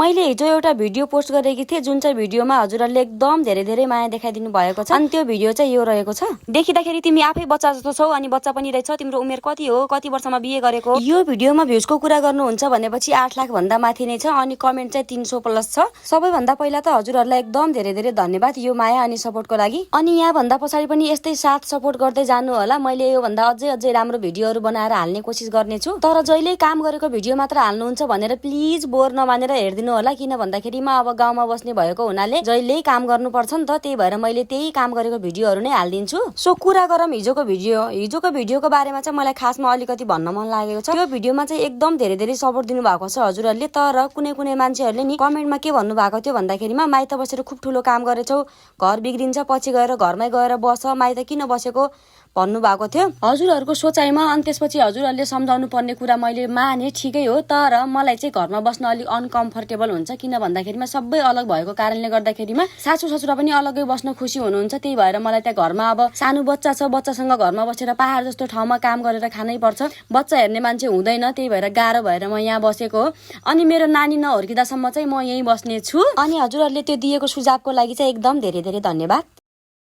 मैले हिजो एउटा भिडियो पोस्ट गरेकी थिएँ जुन चाहिँ भिडियोमा हजुरहरूले एकदम धेरै माया देखाइदिनु भएको छ। अनि त्यो भिडियो चाहिँ यो रहेको छ। देखिदाखेरि तिमी आफै बच्चा जस्तो छौ अनि बच्चा पनि रहेछ। तिम्रो उमेर कति हो, कति वर्षमा बिहे गरेको? यो भिडियोमा भ्युजको कुरा गर्नुहुन्छ भनेपछि 8 लाख भन्दा माथि नै छ अनि कमेन्ट चाहिँ 300 प्लस छ। सबैभन्दा पहिला त हजुरहरूलाई एकदम धेरै धन्यवाद यो माया अनि सपोर्टको लागि। अनि यहाँ भन्दा पछाडि पनि यस्तै साथ सपोर्ट गर्दै जानु होला। मैले यो भन्दा अझै राम्रो भिडियोहरू बनाएर हाल्ने कोसिस गर्नेछु। तर जहिले काम गरेको भिडियो मात्र हाल्नुहुन्छ भनेर प्लिज बोर नमानेर हेर्दिनु होला। किन भन्दाखेरि म अब गाउँमा बस्ने भएको हुनाले जहिले काम गर्नुपर्छ नि त, त्यही भएर मैले त्यही काम गरेको भिडियोहरू नै हाल्दिन्छु। सो कुरा गरौँ हिजोको भिडियोको बारेमा चाहिँ मलाई खासमा अलिकति भन्न मन लागेको छ। त्यो भिडियोमा चाहिँ एकदम धेरै सपोर्ट दिनु भएको छ हजुरहरूले। तर कुनै मान्छेहरूले नि कमेन्टमा के भन्नु भएको थियो भन्दाखेरिमा माइत बसेर खुब ठुलो काम गरेछौ, घर बिग्रिन्छ, पछि गएर घरमै गएर बस, माइत किन बसेको भन्नु भएको थियो हजुरहरूको सोचाइमा। अनि त्यसपछि हजुरहरूले सम्झाउनु पर्ने कुरा मैले माने, ठिकै हो। तर मलाई चाहिँ घरमा बस्न अलिक अनकम्फर्टेबल हुन्छ। किन भन्दाखेरिमा सबै अलग भएको कारणले गर्दाखेरिमा सासू ससुरा पनि अलग्गै बस्न खुसी हुनुहुन्छ। त्यही भएर मलाई त्यहाँ घरमा अब सानो बच्चा छ, बच्चासँग घरमा बसेर पहाड जस्तो ठाउँमा काम गरेर खानै पर्छ। बच्चा हेर्ने मान्छे हुँदैन, त्यही भएर गाह्रो भएर म यहाँ बसेको हो। अनि मेरो नानी नहुर्किदासम्म चाहिँ म यहीँ बस्ने छु। अनि हजुरहरूले त्यो दिएको सुझावको लागि चाहिँ एकदम धेरै धन्यवाद।